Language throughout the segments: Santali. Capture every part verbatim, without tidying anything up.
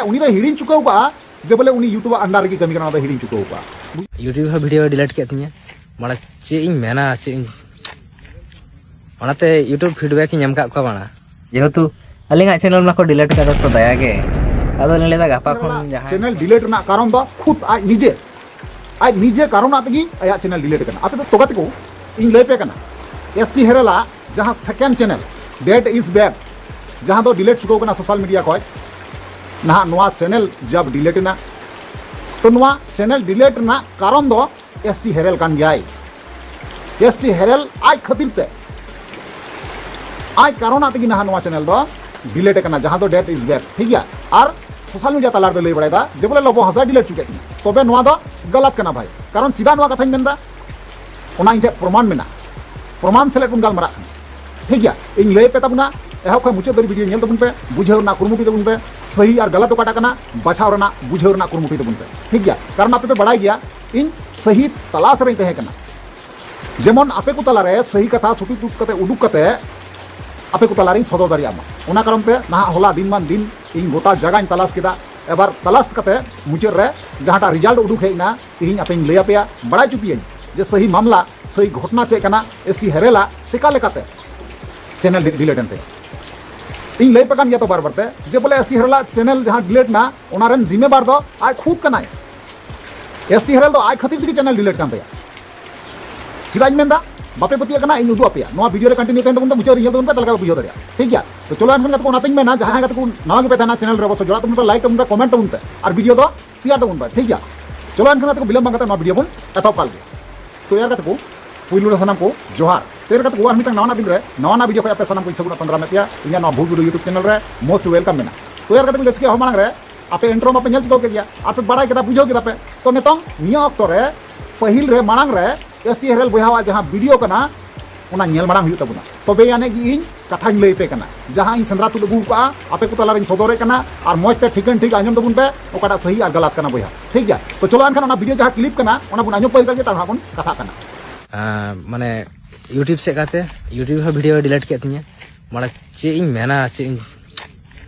ᱩᱱᱤ ᱫᱚ ᱦᱤᱲᱤᱧ ᱪᱩᱠᱟᱹᱣ ᱠᱟᱜᱼᱟ ᱡᱮ ᱵᱚᱞᱮ ᱩᱱᱤ YouTube ᱟᱜ under ᱨᱮᱜᱮ ᱠᱟᱹᱢᱤ ᱠᱟᱱᱟ, ᱚᱱᱟ ᱫᱚ ᱦᱤᱲᱤᱧ ᱪᱩᱠᱟᱹᱣ ᱠᱟᱜᱼᱟ᱾ YouTube ᱦᱚᱸ video delete ᱠᱮᱫ ᱛᱤᱧᱟᱹ᱾ ᱢᱟᱱᱮ ᱪᱮᱫ ᱤᱧ ᱢᱮᱱᱟ, ᱪᱮᱫ ᱤᱧ, ᱚᱱᱟᱛᱮ YouTube feedback ᱤᱧ ᱮᱢ ᱠᱟᱜ ᱠᱚᱣᱟ ᱵᱟᱝᱟ᱾ ᱡᱮᱦᱮᱛᱩ ᱟᱹᱞᱤᱧᱟᱜ channel ᱢᱟᱠᱚ delete ᱠᱟᱫᱟ, ᱛᱚ ᱫᱟᱭᱟ ᱜᱮ᱾ ᱟᱫᱚ ᱞᱤᱧ ᱞᱟᱹᱭᱫᱟ ᱜᱟᱯᱟ ᱠᱷᱚᱱ ᱡᱟᱦᱟᱸᱭ channel delete ᱨᱮᱱᱟᱜ ᱠᱟᱨᱚᱱ ᱫᱚ ᱠᱷᱩᱫ ᱟᱡ ᱱᱤᱡᱮ, ᱟᱡ ᱱᱤᱡᱮ ᱠᱟᱨᱚᱱᱟᱜ ᱛᱮᱜᱮ ᱟᱭᱟᱜ channel delete ᱠᱟᱱᱟ᱾ ᱟᱯᱮ ᱫᱚ ᱛᱚ ᱜᱟᱛᱮ ᱠᱚ, ᱤᱧ ᱞᱟᱹᱭ ᱯᱮ ᱠᱟᱱᱟ, S T ᱦᱮᱨᱮᱞᱟᱜ ᱡᱟᱦᱟᱸ second channel Dad is Back, ᱡᱟᱦᱟᱸ ᱫᱚ delete ᱪᱩᱠᱟᱹᱣ ᱠᱟᱱᱟ social media ᱠᱷᱚᱡ, ᱱᱟᱦᱟᱜ ᱱᱚᱣᱟ channel ᱡᱟᱵ delete ᱮᱱᱟ, ᱛᱚ ᱱᱚᱣᱟ channel delete ᱨᱮᱱᱟᱜ ᱠᱟᱨᱚᱱ ᱫᱚ S T ᱦᱮᱨᱮᱞ ᱠᱟᱱ ᱜᱮᱭᱟᱭ᱾ S T ᱦᱮᱨᱮᱞ ᱟᱡ ᱠᱷᱟᱹᱛᱤᱨ ᱛᱮ, ᱟᱡ ᱠᱟᱨᱚᱱᱟᱜ ᱛᱮᱜᱮ ᱱᱟᱦᱟᱜ ᱱᱚᱣᱟ channel ᱫᱚ delete ᱠᱟᱱᱟ, ᱡᱟᱦᱟᱸ ᱫᱚ Dad is Back, ᱴᱷᱤᱠ ᱜᱮᱭᱟ᱾ ᱟᱨ social media ᱛᱟᱞᱟ ᱨᱮᱫᱚ ᱞᱟᱹᱭ ᱵᱟᱲᱟᱭᱮᱫᱟ ᱡᱮ ᱵᱚᱞᱮ ᱞᱚᱵᱚ ᱦᱟᱸᱥᱫᱟ delete ᱪᱩᱠᱮᱫ ᱛᱤᱧᱟ, ᱛᱚᱵᱮ ᱱᱚᱣᱟ ᱫᱚ ᱜᱟᱞᱟᱛ ᱠᱟᱱᱟ ᱵᱷᱟᱭ᱾ ᱠᱟᱨᱚᱱ ᱪᱮᱫᱟᱜ ᱱᱚᱣᱟ ᱠᱟᱛᱷᱟᱧ ᱢᱮᱱᱫᱟ, ᱚᱱᱟ ᱤᱧ ᱴᱷᱮᱱ ᱯᱨᱚᱢᱟᱱ ᱢᱮᱱᱟᱜᱼᱟ, ᱯᱨᱚᱢᱟᱱ ᱥᱮᱞᱮᱫ ᱵᱚᱱ ᱜᱟᱞᱢᱟᱨᱟᱜ ᱠᱟᱱᱟ, ᱴᱷᱤᱠ ᱜᱮᱭᱟ᱾ ᱤᱧ ᱞᱟᱹᱭ ᱯᱮ ᱛᱟᱵᱚᱱᱟ, ᱮᱦᱚᱵ ᱠᱷᱚᱱ ᱢᱩᱪᱟᱹᱫ ᱫᱷᱟᱹᱵᱤᱡ video ᱧᱮᱞ ᱛᱟᱵᱚᱱ ᱯᱮ, ᱵᱩᱡᱷᱟᱹᱣ ᱨᱮᱱᱟᱜ ᱠᱩᱨᱩᱢᱩᱴᱩᱭ ᱛᱟᱵᱚᱱ ᱯᱮ, ᱥᱟᱹᱦᱤ ᱟᱨ ᱜᱟᱞᱟᱛ ᱚᱠᱟᱴᱟᱜ ᱠᱟᱱᱟ ᱵᱟᱪᱷᱟᱣ ᱨᱮᱱᱟᱜ, ᱵᱩᱡᱷᱟᱹᱣ ᱨᱮᱱᱟᱜ ᱠᱩᱨᱩᱢᱩᱴᱩᱭ ᱛᱟᱵᱚᱱ ᱯᱮ, ᱴᱷᱤᱠ ᱜᱮᱭᱟ᱾ ᱠᱟᱨᱚᱱ ᱟᱯᱮ ᱯᱮ ᱵᱟᱲᱟᱭ ᱜᱮᱭᱟ ᱤᱧ ᱥᱟᱹᱦᱤ ᱛᱟᱞᱟᱥ ᱨᱮᱧ ᱛᱟᱦᱮᱸ ᱠᱟᱱᱟ᱾ ᱡᱮᱢᱚᱱ ᱟᱯᱮ ᱠᱚ ᱛᱟᱞᱟᱨᱮ ᱥᱟᱹᱦᱤ ᱠᱟᱛᱷᱟ ᱥᱩᱴᱩᱡ ᱛᱩᱫ ᱠᱟᱛᱮ ᱩᱰᱩᱠ ᱠᱟᱛᱮ ᱟᱯᱮ ᱠᱚ ᱛᱟᱞᱟᱨᱤᱧ ᱥᱚᱫᱚᱨ ᱫᱟᱲᱮᱭᱟᱜ ᱢᱟ, ᱚᱱᱟ ᱠᱟᱨᱚᱱ ᱛᱮ ᱱᱟᱦᱟᱜ ᱦᱚᱞᱟ ᱫᱤᱱ ᱢᱟᱱ ᱫᱤᱱ ᱤᱧ ᱜᱚᱴᱟ ᱡᱟᱭᱜᱟᱧ ᱛᱟᱞᱟᱥ ᱠᱮᱫᱟ᱾ ᱮᱵᱟᱨ ᱛᱟᱞᱟᱥ ᱠᱟᱛᱮ ᱢᱩᱪᱟᱹᱫ ᱨᱮ ᱡᱟᱦᱟᱸᱴᱟᱜ result ᱩᱰᱩᱠ ᱦᱮᱡ ᱮᱱᱟ, ᱛᱮᱦᱮᱧ ᱟᱯᱮᱧ ᱞᱟᱹᱭ ᱟᱯᱮᱭᱟ, ᱵᱟᱲᱟᱭ ᱦᱚᱪᱚ ᱯᱮᱭᱟᱹᱧ ᱡᱮ ᱥᱟᱹᱦᱤ ᱢᱟᱢᱞᱟ, ᱥᱟᱹᱦᱤ ᱜᱷᱚᱴᱱᱟ ᱪᱮᱫ ᱠᱟᱱᱟ᱾ S T ᱦᱮᱨᱮᱞᱟᱜ ᱪᱮᱠᱟ ᱞᱮᱠᱟᱛᱮ channel delete ᱮᱱ ᱛᱟᱭᱟ, ᱤᱧ ᱞᱟᱹᱭ ᱯᱮ ᱠᱟᱱ ᱜᱮᱭᱟ ᱛᱚ ᱵᱟᱨ ᱵᱟᱨ ᱛᱮ ᱡᱮ ᱵᱚᱞᱮ S T ᱦᱮᱨᱮᱞᱟᱜ channel ᱡᱟᱦᱟᱸ delete ᱮᱱᱟ, ᱚᱱᱟ ᱨᱮᱱ ᱡᱤᱢᱢᱮᱵᱟᱨ ᱫᱚ ᱟᱡ ᱠᱷᱩᱫ ᱠᱟᱱᱟᱭ᱾ S T ᱦᱮᱨᱮᱞ ᱫᱚ ᱟᱡ ᱠᱷᱟᱹᱛᱤᱨ ᱛᱮᱜᱮ channel delete ᱠᱟᱱ ᱛᱟᱭᱟ᱾ ᱪᱮᱫᱟᱜ ᱤᱧ ᱢᱮᱱᱫᱟ? ᱵᱟᱯᱮ ᱯᱟᱹᱛᱭᱟᱹᱜ ᱠᱟᱱᱟ, ᱤᱧ ᱩᱫᱩᱜ ᱟᱯᱮᱭᱟ᱾ ᱱᱚᱣᱟ video ᱨᱮ continue ᱛᱟᱦᱮᱱ ᱛᱟᱵᱚᱱ ᱯᱮ, ᱢᱩᱪᱟᱹᱫ ᱨᱮ ᱧᱮᱞ ᱛᱟᱵᱚᱱ ᱯᱮ, ᱛᱟᱦᱞᱮ ᱠᱷᱟᱱ ᱯᱮ ᱵᱩᱡᱷᱟᱹᱣ ᱫᱟᱲᱮᱭᱟᱜᱼᱟ, ᱴᱷᱤᱠ ᱜᱮᱭᱟ᱾ ᱛᱚ ᱪᱚᱞᱚ ᱮᱱᱠᱷᱟᱱ ᱜᱟᱛᱮ ᱠᱚ, ᱚᱱᱟᱛᱮᱧ ᱢᱮᱱᱟ, ᱡᱟᱦᱟᱸᱭ ᱜᱟᱛᱮ ᱠᱚ ᱱᱟᱣᱟ ᱜᱮᱯᱮ ᱛᱟᱦᱮᱱᱟ channel ᱨᱮ, ᱚᱵᱚᱥᱥᱳᱭ ᱡᱚᱲᱟᱣ ᱛᱟᱵᱚᱱ ᱯᱮ, like ᱛᱟᱵᱚᱱ ᱯᱮ, comment ᱛᱟᱵᱚᱱ ᱯᱮ, ᱟᱨ video ᱫᱚ share ᱛᱟᱵᱚᱱ ᱯᱮ, ᱴᱷᱤᱠ ᱜᱮᱭᱟ᱾ ᱪᱚᱞᱚ ᱮᱱᱠᱷᱟᱱ ᱜᱟᱛᱮ ᱠᱚ, ᱵᱤᱞᱚᱢ ᱵᱟᱝ ᱠᱟᱛᱮ ᱱᱚᱣᱟ video ᱵᱚᱱ ᱮᱛᱚᱦᱚᱵ ᱠᱟᱜ ᱞᱮᱜᱮ᱾ ᱛᱚ ᱭᱟᱨ ᱜᱟᱛᱮ ᱠᱚ, ᱯᱩᱭᱞᱩ ᱨᱮ ᱥᱟᱱᱟᱢ ᱠᱚ ᱡᱚᱦᱟᱨ᱾ ᱛᱚ ᱭᱟᱨ ᱜᱟᱛᱮ ᱠᱚ, ᱟᱨ ᱢᱤᱫᱴᱟᱝ ᱱᱟᱣᱟᱱᱟᱜ ᱫᱤᱱ ᱨᱮ ᱱᱟᱣᱟᱱᱟᱜ video ᱠᱷᱚᱱ ᱟᱯᱮ ᱥᱟᱱᱟᱢ ᱠᱚᱧ ᱥᱟᱹᱜᱩᱱ ᱟᱛᱟᱝ ᱫᱟᱨᱟᱢᱮᱫ ᱯᱮᱭᱟ ᱤᱧᱟᱹᱜ ᱱᱚᱣᱟ ᱵᱷᱩᱞ video YouTube channel ᱨᱮ most welcome ᱢᱮᱱᱟᱜᱼᱟ᱾ ᱛᱚ ᱭᱟᱨ ᱜᱟᱛᱮ ᱠᱚ, ᱡᱟᱹᱥᱛᱤ ᱦᱚᱲ ᱢᱟᱲᱟᱝ ᱨᱮ ᱟᱯᱮ intro ᱢᱟᱯᱮ ᱧᱮᱞ ᱪᱩᱠᱟᱹᱣ ᱠᱮᱫ ᱜᱮᱭᱟ, ᱟᱯᱮ ᱵᱟᱲᱟᱭ ᱠᱮᱫᱟ, ᱵᱩᱡᱷᱟᱹᱣ ᱠᱮᱫᱟ ᱯᱮ᱾ ᱛᱚ ᱱᱤᱛᱚᱝ ᱱᱤᱭᱟᱹ ᱚᱠᱛᱚ ᱨᱮ ᱯᱟᱹᱦᱤᱞ ᱨᱮ ᱢᱟᱲᱟᱝ ᱨᱮ S T ᱦᱮᱨᱮᱞ ᱵᱚᱭᱦᱟᱣᱟᱜ ᱡᱟᱦᱟᱸ video ᱠᱟᱱᱟ, ᱚᱱᱟ ᱧᱮᱞ ᱢᱟᱲᱟᱝ ᱦᱩᱭᱩᱜ ᱛᱟᱵᱚᱱᱟ, ᱛᱚᱵᱮ ᱟᱹᱱᱤᱡ ᱜᱮ ᱤᱧ ᱠᱟᱛᱷᱟᱧ ᱞᱟᱹᱭ ᱯᱮ ᱠᱟᱱᱟ᱾ ᱡᱟᱦᱟᱸ ᱤᱧ ᱥᱮᱸᱫᱽᱨᱟ ᱛᱩᱫ ᱟᱹᱜᱩ ᱠᱟᱜᱼᱟ, ᱟᱯᱮ ᱠᱚ ᱛᱟᱞᱟᱨᱤᱧ ᱥᱚᱫᱚᱨᱮ ᱠᱟᱱᱟ, ᱟᱨ ᱢᱚᱡᱽ ᱛᱮ ᱴᱷᱤᱠᱟᱹᱱ ᱴᱷᱤᱠ ᱟᱸᱡᱚᱢ ᱛᱟᱵᱚᱱ ᱯᱮ, ᱚᱠᱟᱴᱟᱜ ᱥᱟᱹᱦᱤ ᱟᱨ ᱜᱟᱞᱟᱛ ᱠᱟᱱᱟ ᱵᱚᱭᱦᱟ, ᱴᱷᱤᱠ ᱜᱮᱭᱟ? ᱛᱚ ᱪᱚᱞᱚ ᱮᱱᱠᱷᱟᱱ ᱚᱱᱟ video ᱡᱟᱦᱟᱸ clip ᱠᱟᱱᱟ, ᱚᱱᱟ ᱵᱚᱱ ᱟᱸᱡᱚᱢ ᱯᱟᱹᱦᱤᱞ ᱠᱟᱛᱮ ᱛᱟᱨᱯᱚᱨ ᱦᱟᱸᱜ ᱵᱚᱱ ᱠᱟᱛᱷᱟᱜ ᱠᱟᱱᱟ᱾ ᱟᱸ, ᱢᱟᱱᱮ YouTube ᱥᱮᱫ ᱠᱟᱛᱮ, YouTube ᱦᱚᱸ video delete ᱠᱮᱫ ᱛᱤᱧᱟᱹ᱾ ᱢᱟᱱᱮ ᱪᱮᱫ ᱤᱧ ᱢᱮᱱᱟ, ᱪᱮᱫ ᱤᱧ,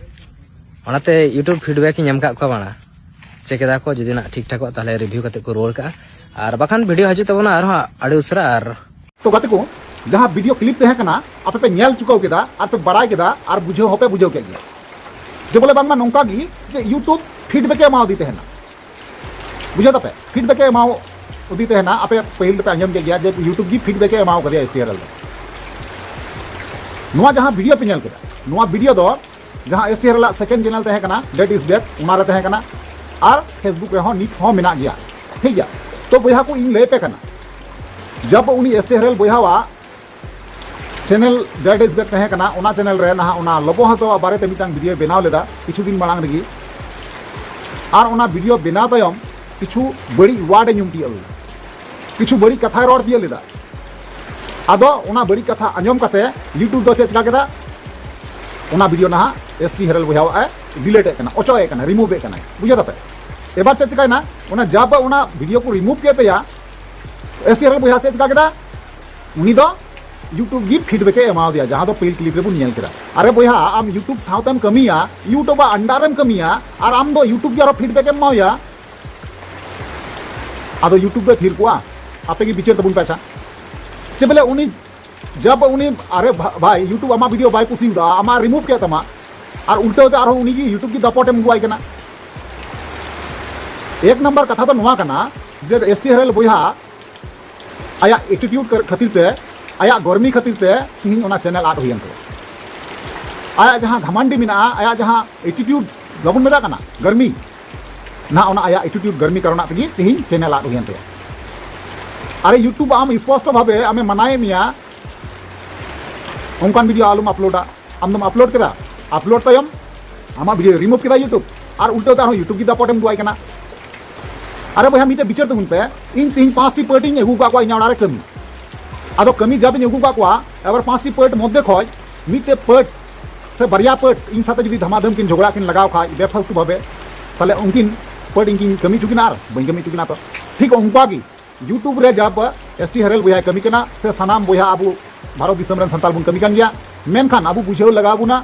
ᱚᱱᱟᱛᱮ YouTube feedback ᱤᱧ ᱮᱢ ᱠᱟᱜ ᱠᱚᱣᱟ ᱵᱟᱝᱟ, ᱪᱮᱠ ᱮᱫᱟ ᱠᱚ, ᱡᱩᱫᱤ ᱱᱟᱜ ᱴᱷᱤᱠ ᱴᱷᱟᱠᱚᱜ ᱛᱟᱦᱞᱮ ᱨᱤᱵᱷᱤᱭᱩ ᱠᱟᱛᱮ ᱠᱚ ᱨᱩᱣᱟᱹᱲ ᱠᱟᱜᱼᱟ᱾ ᱟᱨ ᱵᱟᱠᱷᱟᱱ ᱵᱷᱤᱰᱤᱭᱳ ᱦᱤᱡᱩᱜ ᱛᱟᱵᱚᱱᱟ ᱟᱨᱦᱚᱸ ᱟᱹᱰᱤ ᱩᱥᱟᱹᱨᱟ᱾ ᱟᱨ ᱛᱚ ᱜᱟᱛᱮ ᱠᱚ, ᱡᱟᱦᱟᱸ ᱵᱷᱤᱰᱤᱭᱳ ᱠᱞᱤᱯ ᱛᱟᱦᱮᱸ ᱠᱟᱱᱟ, ᱟᱯᱮ ᱯᱮ ᱧᱮᱞ ᱪᱩᱠᱟᱹᱣ ᱠᱮᱫᱟ ᱟᱨ ᱯᱮ ᱵᱟᱲᱟᱭ ᱠᱮᱫᱟ ᱟᱨ ᱵᱩᱡᱷᱟᱹᱣ ᱦᱚᱸᱯᱮ ᱵᱩᱡᱷᱟᱹᱣ ᱠᱮᱫ ᱜᱮᱭᱟ, ᱡᱮ ᱵᱚᱞᱮ ᱵᱟᱝᱢᱟ ᱱᱚᱝᱠᱟ ᱜᱮ ᱡᱮ YouTube ᱯᱷᱤᱰᱵᱮᱠ ᱮ ᱮᱢᱟᱣᱟᱫᱮ ᱛᱟᱦᱮᱱᱟ᱾ ᱵᱩᱡᱷᱟᱹᱣ ᱫᱟᱯᱮ? ᱯᱷᱤᱰᱵᱮᱠ ᱮ ᱮᱢᱟᱣᱟᱫᱮ ᱛᱟᱦᱮᱱᱟ᱾ ᱟᱯᱮ ᱯᱟᱹᱦᱤᱞ ᱫᱚᱯᱮ ᱟᱸᱡᱚᱢ ᱠᱮᱫ ᱜᱮᱭᱟ ᱡᱮ YouTube ᱜᱮ ᱯᱷᱤᱰᱵᱮᱠ ᱮ ᱮᱢᱟᱣ ᱠᱟᱫᱮᱭᱟ ᱮᱥ ᱴᱤ ᱟᱨ ᱮᱞ ᱫᱚ᱾ ᱱᱚᱣᱟ ᱡᱟᱦᱟᱸ ᱵᱷᱤᱰᱤᱭᱳ ᱯᱮ ᱧᱮᱞ ᱠᱮᱫᱟ, ᱱᱚᱣᱟ ᱵᱷᱤᱰᱤᱭᱳ ᱫᱚ ᱡᱟᱦᱟᱸ ᱮᱥ ᱴᱤ ᱟᱨ ᱮᱞ ᱟᱜ ᱥᱮᱠᱮᱱᱰ ᱪᱮᱱᱮᱞ ᱛᱟᱦᱮᱸ ᱠᱟᱱᱟ, Dad Is Back, ᱚᱱᱟ ᱨᱮ ᱛᱟᱦᱮᱸ ᱠᱟᱱᱟ, ᱟᱨ Facebook ᱨᱮᱦᱚᱸ ᱱᱤᱛ ᱦᱚᱸ ᱢᱮᱱᱟᱜ ᱜᱮᱭᱟ᱾ ᱴᱷᱤᱠ ᱜᱮᱭᱟ, ᱛᱚ ᱵᱚᱭᱦᱟ ᱠᱚ, ᱤᱧ ᱞᱟᱹᱭ ᱯᱮ ᱠᱟᱱᱟ, ᱡᱟᱵ ᱩᱱᱤ ᱮᱥ ᱴᱤ ᱟᱨ ᱮᱞ ᱵᱚᱭᱦᱟᱣᱟᱜ ᱪᱮᱱᱮᱞ Dad Is Back ᱛᱟᱦᱮᱸ ᱠᱟᱱᱟ, ᱚᱱᱟ ᱪᱮᱱᱮᱞ ᱨᱮ ᱱᱟᱦᱟᱜ ᱚᱱᱟ ᱞᱚᱵᱚ ᱦᱟᱸᱥᱫᱟᱣᱟᱜ ᱵᱟᱨᱮᱛᱮ ᱢᱤᱫᱴᱟᱝ ᱵᱷᱤᱰᱤᱭᱳ ᱵᱮᱱᱟᱣ ᱞᱮᱫᱟ ᱠᱤᱪᱷᱩ ᱫᱤᱱ ᱢᱟᱲᱟᱝ ᱨᱮᱜᱮ᱾ ᱟᱨ ᱚᱱᱟ ᱵᱷᱤᱰᱤᱭᱳ ᱵᱮᱱᱟᱣ ᱛᱟᱭᱚᱢ ᱠᱤᱪᱷᱩ ᱵᱟᱹᱲᱤᱡ ᱣᱟᱨᱰ ᱮ ᱧᱩᱢ ᱛᱤᱭᱳᱜ ᱞᱮᱫᱟ, ᱠᱤᱪᱷᱩ ᱵᱟᱹᱲᱤᱡ ᱠᱟᱛᱷᱟᱭ ᱨᱚᱲ ᱛᱤᱭᱳᱜ ᱞᱮᱫᱟ᱾ ᱟᱫᱚ ᱚᱱᱟ ᱵᱟᱹᱲᱤᱡ ᱠᱟᱛᱷᱟ ᱟᱸᱡᱚᱢ ᱠᱟᱛᱮ YouTube ᱫᱚ ᱪᱮᱫ ᱪᱤᱠᱟ ᱠᱮᱫᱟ? ᱚᱱᱟ ᱵᱷᱤᱰᱤᱭᱳ ᱱᱟᱦᱟᱜ ᱮᱥ ᱴᱤ ᱦᱮᱨᱮᱞ ᱵᱚᱭᱦᱟᱣᱟᱜ ᱮ ᱰᱤᱞᱮᱴ ᱮᱫ ᱠᱟᱱᱟ, ᱚᱪᱚᱜ ᱮᱫ ᱠᱟᱱᱟ, ᱨᱤᱢᱩᱵᱷ ᱮᱫ ᱠᱟᱱᱟᱭ᱾ ᱵᱩᱡᱷᱟᱹᱣ ᱫᱟᱯᱮ? ᱮᱵᱟᱨ ᱪᱮᱫ ᱪᱤᱠᱟᱭᱱᱟ? ᱚᱱᱟ ᱡᱟᱵ ᱚᱱᱟ ᱵᱷᱤᱰᱤᱭᱳ ᱠᱚ ᱨᱤᱢᱩᱵᱷ ᱠᱮᱫ ᱛᱟᱭᱟ, ᱮᱥ ᱴᱤ ᱦᱮᱨᱮᱞ ᱵᱚᱭᱦᱟ ᱪᱮᱫ ᱪᱤᱠᱟ ᱠᱮᱫᱟ? ᱩᱱᱤ ᱫᱚ YouTube ᱜᱮ ᱯᱷᱤᱰᱵᱮᱠ ᱮ ᱮᱢᱟᱣᱟᱫᱮᱭᱟ, ᱡᱟᱦᱟᱸ ᱫᱚ ᱯᱟᱹᱦᱤᱞ ᱠᱞᱤᱯ ᱨᱮᱵᱚᱱ ᱧᱮᱞ ᱠᱮᱫᱟ᱾ ᱟᱨᱮ ᱵᱚᱭᱦᱟ, ᱟᱢ YouTube ᱥᱟᱶᱛᱮᱢ ᱠᱟᱹᱢᱤᱭᱟ, YouTube ᱟᱜ under ᱨᱮᱢ ᱠᱟᱹᱢᱤᱭᱟ, ᱟᱨ ᱟᱢ ᱫᱚ YouTube ᱜᱮ ᱟᱨᱚ ᱯᱷᱤᱰᱵᱮᱠ ᱮᱢ ᱮᱢᱟᱣᱟᱭᱟ᱾ ᱟᱫᱚ YouTube ᱫᱚᱭ ᱛᱷᱤᱨ ᱠᱚᱜᱼᱟ? ᱟᱯᱮ ᱜᱮ ᱵᱤᱪᱟᱹᱨ ᱛᱟᱵᱚᱱ ᱯᱮ ᱟᱪᱪᱷᱟ᱾ ᱪᱮ ᱵᱚᱞᱮ ᱩᱱᱤ ᱡᱟᱵ ᱩᱱᱤ, ᱟᱨᱮ ᱵᱷᱟ-, ᱵᱷᱟᱭ, YouTube ᱟᱢᱟᱜ ᱵᱷᱤᱰᱤᱭᱳ ᱵᱟᱭ ᱠᱩᱥᱤᱭᱟᱫᱟ, ᱟᱢᱟᱜ ᱨᱤᱢᱩᱵᱷ ᱠᱮᱫ ᱛᱟᱢᱟ, ᱟᱨ ᱩᱞᱴᱟᱹᱣ ᱛᱮ ᱟᱨᱦᱚᱸ ᱩᱱᱤ ᱜᱮ YouTube ᱜᱮ ᱫᱟᱯᱚᱴ ᱮᱢ ᱟᱹᱜᱩᱣᱟᱭ ᱠᱟᱱᱟ᱾ ᱮᱠ ᱱᱟᱢᱵᱟᱨ ᱠᱟᱛᱷᱟ ᱫᱚ ᱱᱚᱣᱟ ᱠᱟᱱᱟ ᱡᱮ ᱮᱥ ᱴᱤ ᱦᱮᱨᱮᱞ ᱵᱚᱭᱦᱟ ᱟᱭᱟᱜ attitude ᱠᱷᱟᱹᱛᱤᱨ ᱛᱮ, ᱟᱭᱟᱜ ᱜᱚᱨᱢᱤ ᱠᱷᱟᱹᱛᱤᱨ ᱛᱮ ᱛᱤᱦᱤᱧ ᱚᱱᱟ ᱪᱮᱱᱮᱞ ᱟᱫ ᱦᱩᱭᱮᱱ ᱛᱟᱭᱟ᱾ ᱟᱭᱟᱜ ᱡᱟᱦᱟᱸ ᱜᱷᱟᱢᱟᱱᱰᱤ ᱢᱮᱱᱟᱜᱼᱟ, ᱟᱭᱟᱜ ᱡᱟᱦᱟᱸ attitude ᱵᱟᱵᱚᱱ ᱢᱮᱛᱟᱜ ᱠᱟᱱᱟ, ᱜᱚᱨᱢᱤ, ᱱᱟᱦᱟᱜ ᱚᱱᱟ ᱟᱭᱟᱜ attitude ᱜᱚᱨᱢᱤ ᱠᱟᱨᱚᱱᱟᱜ ᱛᱮᱜᱮ ᱛᱤᱦᱤᱧ ᱪᱮᱱᱮᱞ ᱟᱫ ᱦᱩᱭᱮᱱ ᱛᱟᱭᱟ᱾ ᱟᱨᱮ YouTube ᱟᱢ ᱥᱯᱚᱥᱴᱚ ᱵᱷᱟᱵᱮ ᱟᱢᱮ ᱢᱟᱱᱟᱭᱮᱫ ᱢᱮᱭᱟ, ᱚᱱᱠᱟᱱ ᱵᱷᱤᱰᱤᱭᱳ ᱟᱞᱚᱢ ᱟᱯᱞᱳᱰᱟ᱾ ᱟᱢ ᱫᱚᱢ ᱟᱯᱞᱳᱰ ᱠᱮᱫᱟ, ᱟᱯᱞᱳᱰ ᱛᱟᱭᱚᱢ ᱟᱢᱟᱜ ᱵᱷᱤᱰᱤᱭᱳ ᱨᱤᱢᱩᱵᱷ ᱠᱮᱫᱟ YouTube, ᱟᱨ ᱩᱞᱴᱟᱹ ᱛᱮ ᱟᱨᱦᱚᱸ YouTube ᱜᱮ ᱫᱟᱯᱚᱴ ᱮᱢ ᱫᱩᱣᱟᱭ ᱠᱟᱱᱟ᱾ ᱟᱨᱮ ᱵᱚᱭᱦᱟ, ᱢᱤᱫᱴᱮᱡ ᱵᱤᱪᱟᱹᱨ ᱛᱟᱵᱚᱱ ᱯᱮ, ᱤᱧ ᱛᱤᱦᱤᱧ ᱯᱟᱸᱪᱴᱤ ᱯᱟᱹᱴ ᱤᱧ ᱟᱹᱜᱩ ᱟᱠᱟᱫ ᱠᱚᱣᱟ ᱤᱧᱟᱹᱜ ᱚᱲᱟᱜ ᱨᱮ ᱠᱟᱹᱢᱤ᱾ ᱟᱫᱚ ᱠᱟᱹᱢᱤ ᱡᱟᱵ ᱤᱧ ᱟᱹᱜᱩ ᱟᱠᱟᱫ ᱠᱚᱣᱟ, ᱮᱵᱟᱨ ᱯᱟᱸᱪᱴᱤ ᱯᱟᱹᱴ ᱢᱚᱫᱽᱫᱷᱮ ᱠᱷᱚᱡ ᱢᱤᱫᱴᱮᱡ ᱯᱟᱹᱴ ᱥᱮ ᱵᱟᱨᱭᱟ ᱯᱟᱹᱴ ᱤᱧ ᱥᱟᱛᱮ ᱡᱩᱫᱤ ᱫᱷᱟᱢᱟᱫᱷᱟᱹᱢ ᱠᱤᱱ ᱡᱷᱚᱜᱽᱲᱟ ᱠᱤᱱ ᱞᱟᱜᱟᱣ ᱠᱷᱟᱡ ᱵᱮᱯᱷᱟᱞᱛᱩ ᱵᱷᱟᱵᱮ, ᱛᱟᱦᱞᱮ ᱩᱱᱠᱤᱱ ᱯᱟᱹᱴ ᱤᱧ ᱠᱤᱱ ᱠᱟᱹᱢᱤ ᱦᱚᱪᱚ ᱠᱤᱱᱟ ᱟᱨ ᱵᱟᱹᱧ ᱠᱟᱹᱢᱤ ᱦᱚᱪᱚ ᱠᱤᱱᱟ᱾ ᱛᱚ ᱴᱷᱤᱠ ᱚᱱᱠᱟ ᱜᱮ YouTube ᱨᱮ ᱡᱟᱵ ᱮᱥ ᱴᱤ ᱦᱮᱨᱮᱞ ᱵᱚᱭᱦᱟᱭ ᱠᱟᱹᱢᱤ ᱠᱟᱱᱟ, ᱥᱮ ᱥᱟᱱᱟᱢ ᱵᱚᱭᱦᱟ ᱟᱵᱚ ᱵᱷᱟᱨᱚᱛ ᱫᱤᱥᱚᱢ ᱨᱮᱱ ᱥᱟᱱᱛᱟᱲ ᱵᱚᱱ ᱠᱟᱹᱢᱤ ᱠᱟᱱ ᱜᱮᱭᱟ, ᱢᱮᱱᱠᱷᱟᱱ ᱟᱵᱚ ᱵᱩᱡᱷᱟᱹᱣ ᱞᱟᱜᱟᱣ ᱵᱚᱱᱟ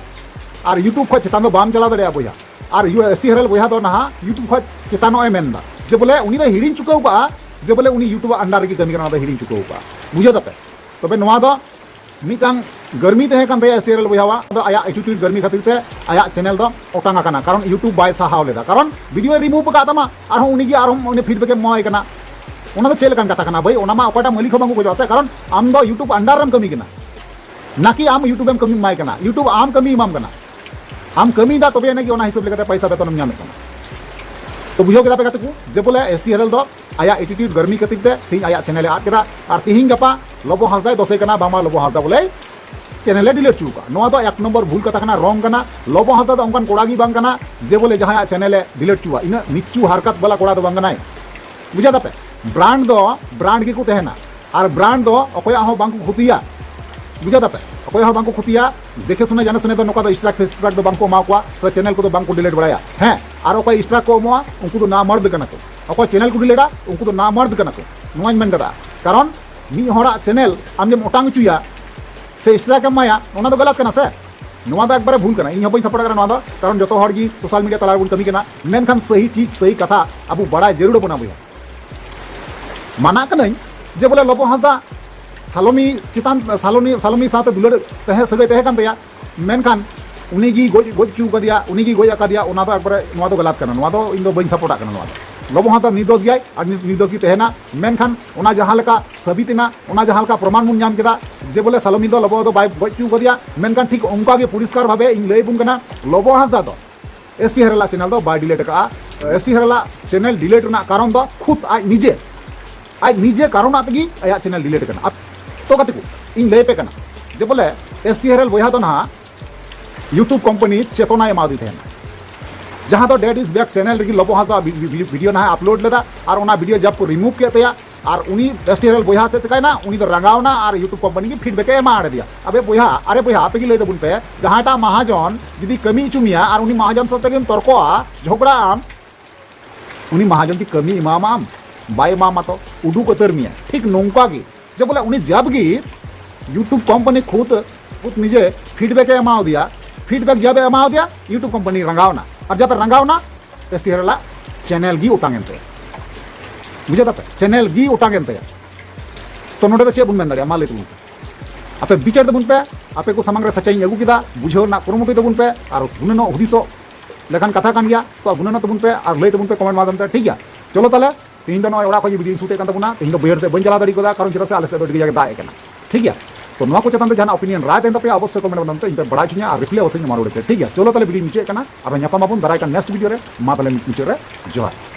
ᱟᱨ YouTube ᱠᱷᱚᱱ ᱪᱮᱛᱟᱱ ᱫᱚ ᱵᱟᱢ ᱪᱟᱞᱟᱣ ᱫᱟᱲᱮᱭᱟᱜᱼᱟ ᱵᱚᱭᱦᱟ᱾ ᱟᱨ ᱮᱥ ᱴᱤ ᱦᱮᱨᱮᱞ ᱵᱚᱭᱦᱟ ᱫᱚ ᱱᱟᱦᱟᱜ YouTube ᱠᱷᱚᱱ ᱪᱮᱛᱟᱱᱚᱜ ᱮ ᱢᱮᱱᱫᱟ, ᱡᱮ ᱵᱚᱞᱮ ᱩᱱᱤ ᱫᱚ ᱦᱤᱲᱤᱧ ᱪᱩᱠᱟᱹᱣ ᱠᱟᱜᱼᱟ ᱡᱮ ᱵᱚᱞᱮ ᱩᱱᱤ YouTube under ᱨᱮᱜᱮ ᱠᱟᱹᱢᱤ ᱠᱟᱱᱟ, ᱚᱱᱟ ᱫᱚ ᱦᱤᱲᱤᱧ ᱪᱩᱠᱟᱹᱣ ᱠᱟᱜᱼᱟ᱾ ᱵᱩᱡᱷᱟᱹᱣ ᱫᱟᱯᱮ? ᱛᱚᱵᱮ ᱱᱚᱣᱟ ᱫᱚ ᱢᱤᱫᱴᱟᱝ ᱜᱟᱹᱨᱢᱤ ᱛᱟᱦᱮᱸ ᱠᱟᱱ ᱛᱟᱭᱟ ᱮᱥ ᱴᱤ ᱦᱮᱨᱮᱞ ᱵᱚᱭᱦᱟᱣᱟᱜ, ᱟᱫᱚ ᱟᱭᱟᱜ attitude ᱜᱟᱹᱨᱢᱤ ᱠᱷᱟᱹᱛᱤᱨ ᱛᱮ ᱟᱭᱟᱜ channel ᱫᱚ ᱚᱴᱟᱝ ᱟᱠᱟᱱᱟ, ᱠᱟᱨᱚᱱ YouTube ᱵᱟᱭ ᱥᱟᱦᱟᱣ ᱞᱮᱫᱟ, ᱠᱟᱨᱚᱱ video ᱨᱤᱢᱩᱵᱷ ᱟᱠᱟᱫ ᱛᱟᱢᱟ, ᱟᱨᱦᱚᱸ ᱩᱱᱤ ᱜᱮ ᱟᱨᱦᱚᱸ ᱩᱱᱤ feedback ᱮᱢ ᱮᱢᱟᱭ ᱠᱟᱱᱟ᱾ ᱚᱱᱟ ᱫᱚ ᱪᱮᱫ ᱞᱮᱠᱟᱱ ᱠᱟᱛᱷᱟ ᱠᱟᱱᱟ ᱵᱷᱟᱹᱭ? ᱚᱱᱟ ᱢᱟ ᱚᱠᱚᱭᱴᱟᱜ ᱢᱟᱹᱞᱤᱠ ᱦᱚᱸ ᱵᱟᱝ ᱠᱚ ᱠᱷᱚᱡᱚᱜᱼᱟ ᱥᱮ, ᱠᱟᱨᱚᱱ ᱟᱢ ᱫᱚ YouTube under ᱨᱮᱢ ᱠᱟᱹᱢᱤ ᱠᱟᱱᱟ, ᱱᱟᱠᱤ ᱟᱢ YouTube ᱮᱢ ᱠᱟᱹᱢᱤ ᱮᱢᱟᱭ ᱠᱟᱱᱟ, YouTube ᱟᱢ ᱠᱟᱹᱢᱤ ᱮᱢᱟᱢ ᱠᱟᱱᱟ᱾ ᱟᱢ ᱠᱟᱹᱢᱤᱭᱮᱫᱟ, ᱛᱚᱵᱮ ᱟᱹᱱᱤᱡ ᱜᱮ ᱚᱱᱟ ᱦᱤᱥᱟᱹᱵ ᱞᱮᱠᱟᱛᱮ ᱯᱚᱭᱥᱟ ᱵᱮᱛᱚᱱ ᱮᱢ ᱧᱟᱢᱮᱫ ᱠᱟᱱᱟ᱾ ᱛᱚ ᱵᱩᱡᱷᱟᱹᱣ ᱠᱮᱫᱟ ᱯᱮ ᱜᱟᱛᱮ ᱠᱚ, ᱡᱮ ᱵᱚᱞᱮ ᱮᱥ ᱴᱤ ᱦᱮᱨᱮᱞ ᱫᱚ ᱟᱭᱟᱜ attitude ᱜᱟᱹᱨᱢᱤ ᱠᱷᱟᱹᱛᱤᱨ ᱛᱮ ᱛᱮᱦᱤᱧ ᱟᱭᱟᱜ channel ᱮ ᱟᱫ ᱠᱮᱫᱟ, ᱟᱨ ᱛᱮᱦᱤᱧ ᱜᱟᱯᱟ ᱞᱚᱵᱚ ᱦᱟᱸᱥᱫᱟᱭ ᱫᱚᱥᱮ ᱠᱟᱱᱟ, ᱵᱟᱝᱢᱟ ᱞᱚᱵᱚ ᱦᱟᱸᱥᱫᱟ ᱵᱚᱞᱮ channel ᱮ delete ᱦᱚᱪᱚ ᱠᱟᱜᱼᱟ᱾ ᱱᱚᱣᱟ ᱫᱚ ᱮᱠ ᱱᱚᱢᱵᱚᱨ ᱵᱷᱩᱞ ᱠᱟᱛᱷᱟ ᱠᱟᱱᱟ, wrong ᱠᱟᱱᱟ᱾ ᱞᱚᱵᱚ ᱦᱟᱸᱥᱫᱟ ᱫᱚ ᱚᱱᱠᱟᱱ ᱠᱚᱲᱟ ᱜᱮ ᱵᱟᱝ ᱠᱟᱱᱟ ᱡᱮ ᱵᱚᱞᱮ ᱡᱟᱦᱟᱸᱭᱟᱜ channel ᱮ delete ᱦᱚᱪᱚᱣᱟ, ᱤᱱᱟᱹᱜ ᱱᱤᱪᱩ ᱦᱟᱨᱠᱟᱛ ᱵᱟᱞᱟ ᱠᱚᱲᱟ ᱫᱚ ᱵᱟᱝ ᱠᱟᱱᱟᱭ᱾ ᱵᱩᱡᱷᱟᱹᱣ ᱫᱟᱯᱮ? brand ᱫᱚ brand ᱜᱮᱠᱚ ᱛᱟᱦᱮᱱᱟ, ᱟᱨ brand ᱫᱚ ᱚᱠᱚᱭᱟᱜ ᱦᱚᱸ ᱵᱟᱝ ᱠᱚ ᱠᱷᱚᱛᱤᱭᱟ᱾ ᱵᱩᱡᱷᱟᱹᱣ ᱫᱟᱯᱮ? ᱚᱠᱚᱭᱟᱜ ᱦᱚᱸ ᱵᱟᱝ ᱠᱚ ᱠᱷᱚᱛᱤᱭᱟ᱾ ᱫᱮᱠᱷᱮ ᱥᱩᱱᱮ ᱡᱟᱱᱮ ᱥᱩᱱᱮ ᱫᱚ ᱱᱚᱝᱠᱟ ᱫᱚ strike ᱯᱷᱮ strike ᱫᱚ ᱵᱟᱝ ᱠᱚ ᱮᱢᱟ ᱠᱚᱣᱟ, ᱥᱮ channel ᱠᱚᱫᱚ ᱵᱟᱝ ᱠᱚ delete ᱵᱟᱲᱟᱭᱟ᱾ ᱦᱮᱸ, ᱟᱨ ᱚᱠᱚᱭ strike ᱠᱚ ᱮᱢᱚᱜᱼᱟ, ᱩᱱᱠᱩ ᱫᱚ ᱱᱟᱢᱟᱨᱫ ᱠᱟᱱᱟ ᱠᱚ᱾ ᱚᱠᱚᱭ channel ᱠᱚ delete ᱟ, ᱩᱱᱠᱩ ᱫᱚ ᱱᱟᱢᱟᱨᱫ ᱠᱟᱱᱟ ᱠᱚ᱾ ᱱᱚᱣᱟᱧ ᱢᱮᱱ ᱠᱟᱫᱟ, ᱠᱟᱨᱚᱱ ᱢᱤᱫ ᱦᱚᱲᱟᱜ channel ᱟᱢ ᱡᱮᱢ ᱚᱴᱟᱝ ᱦᱚᱪᱚᱭᱟ ᱥᱮ strike ᱮᱢ ᱮᱢᱟᱭᱟ, ᱚᱱᱟ ᱫᱚ ᱜᱟᱞᱟᱛ ᱠᱟᱱᱟ ᱥᱮ? ᱱᱚᱣᱟ ᱫᱚ ᱮᱠᱵᱟᱨᱮ ᱵᱷᱩᱞ ᱠᱟᱱᱟ᱾ ᱤᱧ ᱦᱚᱸ ᱵᱟᱹᱧ support ᱠᱟᱱᱟ ᱱᱚᱣᱟ ᱫᱚ, ᱠᱟᱨᱚᱱ ᱡᱚᱛᱚ ᱦᱚᱲ ᱜᱮ social media ᱛᱟᱞᱟ ᱨᱮᱵᱚᱱ ᱠᱟᱹᱢᱤ ᱠᱟᱱᱟ, ᱢᱮᱱᱠᱷᱟᱱ ᱥᱟᱹᱦᱤ ᱴᱷᱤᱠ ᱥᱟᱹᱦᱤ ᱠᱟᱛᱷᱟ ᱟᱵᱚ ᱵᱟᱲᱟᱭ ᱡᱟᱹᱨᱩᱲ ᱟᱵᱚᱱᱟ ᱵᱚᱭᱦᱟ᱾ ᱢᱟᱱᱟᱜ ᱠᱟᱹᱱᱟᱹᱧ ᱡᱮ ᱵᱚᱞᱮ ᱞᱚᱵᱚ ᱦᱟᱸᱥᱫᱟ ᱥᱟᱞᱚᱢᱤ ᱪᱮᱛᱟᱱ, ᱥᱟᱞᱚᱢᱤ, ᱥᱟᱞᱚᱢᱤ ᱥᱟᱶᱛᱮ ᱫᱩᱞᱟᱹᱲ ᱛᱟᱦᱮᱸ, ᱥᱟᱹᱜᱟᱹᱭ ᱛᱟᱦᱮᱸ ᱠᱟᱱ ᱛᱟᱭᱟ, ᱢᱮᱱᱠᱷᱟᱱ ᱩᱱᱤ ᱜᱮ ᱜᱚᱡ, ᱜᱚᱡ ᱦᱚᱪᱚ ᱠᱟᱫᱮᱭᱟ, ᱩᱱᱤ ᱜᱮ ᱜᱚᱡ ᱟᱠᱟᱫᱮᱭᱟ, ᱚᱱᱟ ᱫᱚ ᱮᱠᱵᱟᱨᱮ, ᱱᱚᱣᱟ ᱫᱚ ᱜᱟᱞᱟᱛ ᱠᱟᱱᱟ᱾ ᱱᱚᱣᱟ ᱫᱚ ᱤᱧ ᱫᱚ ᱵᱟᱹᱧ support ᱟᱜ ᱠᱟᱱᱟ᱾ ᱱᱚᱣᱟ ᱫᱚ ᱞᱚᱵᱚ ᱦᱟᱸᱥᱫᱟ ᱱᱤᱨᱫᱳᱥ ᱜᱮᱭᱟᱭ ᱟᱨ ᱱᱤᱨ-, ᱱᱤᱨᱫᱳᱥ ᱜᱮ ᱛᱟᱦᱮᱱᱟ, ᱢᱮᱱᱠᱷᱟᱱ ᱚᱱᱟ ᱡᱟᱦᱟᱸ ᱞᱮᱠᱟ ᱥᱟᱹᱵᱤᱛ ᱮᱱᱟ, ᱚᱱᱟ ᱡᱟᱦᱟᱸ ᱞᱮᱠᱟ ᱯᱨᱚᱢᱟᱱ ᱵᱚᱱ ᱧᱟᱢ ᱠᱮᱫᱟ ᱡᱮ ᱵᱚᱞᱮ ᱥᱟᱞᱚᱢᱤ ᱫᱚ ᱞᱚᱵᱚ ᱫᱚ ᱵᱟᱭ ᱜᱚᱡ ᱦᱚᱪᱚ ᱠᱟᱫᱮᱭᱟ, ᱢᱮᱱᱠᱷᱟᱱ ᱴᱷᱤᱠ ᱚᱱᱠᱟ ᱜᱮ ᱯᱚᱨᱤᱥᱠᱟᱨ ᱵᱷᱟᱵᱮ ᱤᱧ ᱞᱟᱹᱭ ᱟᱵᱚᱱ ᱠᱟᱱᱟ, ᱞᱚᱵᱚ ᱦᱟᱸᱥᱫᱟ ᱫᱚ ᱮᱥ ᱴᱤ ᱦᱮᱨᱮᱞᱟᱜ channel ᱫᱚ ᱵᱟᱭ delete ᱟᱠᱟᱫᱼᱟ᱾ ᱮᱥ ᱴᱤ ᱦᱮᱨᱮᱞᱟᱜ channel delete ᱨᱮᱱᱟᱜ ᱠᱟᱨᱚᱱ ᱫᱚ ᱠᱷᱩᱫ ᱟᱡ ᱱᱤᱡᱮ, ᱟᱡ ᱱᱤᱡᱮ ᱠᱟᱨᱚᱱᱟᱜ ᱛᱮᱜᱮ ᱟᱭᱟᱜ channel delete ᱠᱟᱱᱟ᱾ ᱟᱯ-, ᱛᱚ ᱜᱟᱛᱮ ᱠᱚ, ᱤᱧ ᱞᱟᱹᱭ ᱟᱯᱮ ᱠᱟᱱᱟ ᱡᱮ ᱵᱚᱞᱮ ᱮᱥ ᱴᱤ ᱦᱮᱨᱮᱞ ᱵᱚᱭᱦᱟ ᱫᱚ ᱱᱟᱦᱟᱜ YouTube company ᱪᱮᱛᱚᱱᱟᱭ ᱮᱢᱟᱣᱟᱫᱮ ᱛᱟᱦᱮᱱᱟ, ᱡᱟᱦᱟᱸ ᱫᱚ Dad is Back channel ᱨᱮᱜᱮ ᱞᱚᱵᱚ ᱦᱟᱸᱥᱫᱟ ᱵᱷᱤ-, ᱵᱷᱤ-, ᱵᱷᱤ-, video ᱱᱟᱦᱟᱜ upload ᱞᱮᱫᱟ, ᱟᱨ ᱚᱱᱟ video ᱡᱟᱵ ᱠᱚ remove ᱠᱮᱫ ᱛᱟᱭᱟ, ᱟᱨ ᱩᱱᱤ ᱮᱥ ᱴᱤ ᱦᱮᱨᱮᱞ ᱵᱚᱭᱦᱟ ᱪᱮᱫ ᱪᱮᱠᱟᱭᱱᱟ, ᱩᱱᱤ ᱫᱚ ᱨᱟᱸᱜᱟᱣᱱᱟ ᱟᱨ YouTube company ᱜᱮ feedback ᱮ ᱮᱢᱟ ᱟᱫᱮᱭᱟ᱾ ᱟᱵᱮ ᱵᱚᱭᱦᱟ, ᱟᱨᱮ ᱵᱚᱭᱦᱟ, ᱟᱯᱮ ᱜᱮ ᱞᱟᱹᱭ ᱛᱟᱵᱚᱱ ᱯᱮ, ᱡᱟᱦᱟᱸᱭᱴᱟᱜ ᱢᱟᱦᱟᱡᱚᱱ ᱡᱩᱫᱤ ᱠᱟᱹᱢᱤ ᱦᱚᱪᱚ ᱢᱮᱭᱟ ᱟᱨ ᱩᱱᱤ ᱢᱟᱦᱟᱡᱚᱱ ᱥᱟᱶ ᱛᱮᱜᱮᱢ ᱛᱚᱨᱠᱚᱜᱼᱟ, ᱡᱷᱚᱜᱽᱲᱟᱜ ᱟᱢ, ᱩᱱᱤ ᱢᱟᱦᱟᱡᱚᱱ ᱠᱤ ᱠᱟᱹᱢᱤ ᱮᱢᱟᱢᱟ ᱟᱢ? ᱵᱟᱭ ᱮᱢᱟᱢᱟ, ᱛᱚ ᱩᱰᱩᱠ ᱩᱛᱟᱹᱨ ᱢᱮᱭᱟ᱾ ᱴᱷᱤᱠ ᱱᱚᱝᱠᱟ ᱜᱮ ᱡᱮ ᱵᱚᱞᱮ ᱩᱱᱤ ᱡᱟᱵ ᱜᱮ YouTube company ᱠᱷᱩᱫ, ᱠᱷᱩᱫ ᱱᱤᱡᱮ feedback ᱮ ᱮᱢᱟᱣᱟᱫᱮᱭᱟ, ᱯᱷᱤᱰᱵᱮᱠ ᱡᱟᱵᱮ ᱮᱢᱟᱣᱟᱫᱮᱭᱟ, YouTube ᱠᱳᱢᱯᱟᱱᱤ ᱨᱟᱸᱜᱟᱣᱱᱟ᱾ ᱟᱨ ᱡᱟᱵᱮ ᱨᱟᱸᱜᱟᱣᱱᱟ, ᱮᱥ ᱴᱤ ᱦᱮᱨᱟᱞᱟᱜ ᱪᱮᱱᱮᱞ ᱜᱮ ᱚᱴᱟᱝ ᱮᱱ ᱛᱟᱭᱟ᱾ ᱵᱩᱡᱷᱟᱹᱣ ᱫᱟᱯᱮ? ᱪᱮᱱᱮᱞ ᱜᱮ ᱚᱴᱟᱝ ᱮᱱ ᱛᱟᱭᱟ᱾ ᱛᱚ ᱱᱚᱰᱮ ᱫᱚ ᱪᱮᱫ ᱵᱚᱱ ᱢᱮᱱ ᱫᱟᱲᱮᱭᱟᱜᱼᱟ? ᱢᱟ ᱞᱟᱹᱭ ᱛᱟᱵᱚᱱ ᱯᱮ᱾ ᱟᱯᱮ ᱵᱤᱪᱟᱹᱨ ᱛᱟᱵᱚᱱ ᱯᱮ, ᱟᱯᱮ ᱠᱚ ᱥᱟᱢᱟᱝ ᱨᱮ ᱥᱟᱪᱟᱧ ᱟᱹᱜᱩ ᱠᱮᱫᱟ, ᱵᱩᱡᱷᱟᱹᱣ ᱨᱮᱱᱟᱜ ᱠᱩᱨᱩᱢᱩᱴᱩᱭ ᱛᱟᱵᱚᱱ ᱯᱮ, ᱟᱨ ᱜᱩᱱᱟᱹᱱᱚᱜ ᱦᱩᱫᱤᱥᱚᱜ ᱞᱮᱠᱟᱱ ᱠᱟᱛᱷᱟ ᱠᱟᱱ ᱜᱮᱭᱟ᱾ ᱛᱚ ᱜᱩᱱᱟᱹᱱᱚᱜ ᱛᱟᱵᱚᱱ ᱯᱮ ᱟᱨ ᱞᱟᱹᱭ ᱛᱟᱵᱚᱱ ᱯᱮ ᱠᱚᱢᱮᱱᱴ ᱢᱟᱫᱷᱚᱢ ᱛᱮ, ᱴᱷᱤᱠ ᱜᱮᱭᱟ? ᱪᱚᱞᱚ ᱛᱟᱦᱞᱮ, ᱛᱮᱦᱮᱧ ᱫᱚ ᱱᱚᱜᱼᱚᱭ ᱚᱲᱟᱜ ᱠᱷᱚᱱ ᱜᱮ ᱵᱷᱤᱰᱤᱭᱳᱧ ᱥᱩᱴᱮᱫ ᱠᱟᱱ ᱛᱟᱵᱚᱱᱟ᱾ ᱛᱮᱦᱮᱧ ᱫᱚ ᱵᱟᱹᱭᱦᱟᱹᱲ ᱥᱮᱫ ᱵᱟᱹᱧ ᱪᱟᱞᱟᱣ ᱫᱟᱲᱮ ᱠᱟᱫᱟ, ᱠᱟᱨᱚᱱ ᱪᱮᱫᱟᱜ ᱥᱮ ᱟᱞᱮ ᱥᱮᱫ ᱫᱚ ᱟᱹᱰᱤ ᱠᱟᱡᱟᱠ ᱫᱟᱜ ᱮ ᱠᱟᱱᱟ, ᱴᱷᱤᱠ ᱜᱮᱭᱟ? ᱛᱚ ᱱᱚᱣᱟ ᱠᱚ ᱪᱮᱛᱟᱱ ᱨᱮ ᱡᱟᱦᱟᱱᱟᱜ ᱚᱯᱤᱱᱤᱭᱚᱱ ᱨᱟᱭ ᱛᱟᱦᱮᱱ ᱛᱟᱯᱮᱭᱟ, ᱚᱵᱚᱥᱥᱳᱭ ᱠᱚᱢᱮᱱᱴ ᱢᱟᱫᱷᱚᱢ ᱛᱮ ᱤᱧ ᱯᱮ ᱵᱟᱲᱟᱭ ᱦᱚᱪᱚᱧᱟ ᱟᱨ ᱨᱤᱯᱞᱟᱭ ᱚᱵᱚᱥᱥᱳᱭ ᱮᱢᱟ ᱨᱩᱣᱟᱹᱲ ᱯᱮ, ᱴᱷᱤᱠ ᱜᱮᱭᱟ? ᱪᱚᱞᱚ ᱛᱟᱦᱞᱮ, ᱵᱷᱤᱰᱤᱭᱳᱧ ᱢᱩᱪᱟᱹᱫ ᱠᱟᱱᱟ, ᱟᱨᱦᱚᱸ ᱧᱟᱯᱟᱢ ᱟᱵᱚᱱ ᱫᱟᱨᱟᱭ ᱠᱟᱱ ᱱᱮᱠᱥᱴ ᱵᱷᱤᱰᱤᱭᱳ ᱨᱮ᱾ ᱢᱟ ᱛᱟᱦᱞᱮ ᱢᱩᱪᱟᱹᱫ ᱨᱮ ᱡᱚᱦᱟᱨ᱾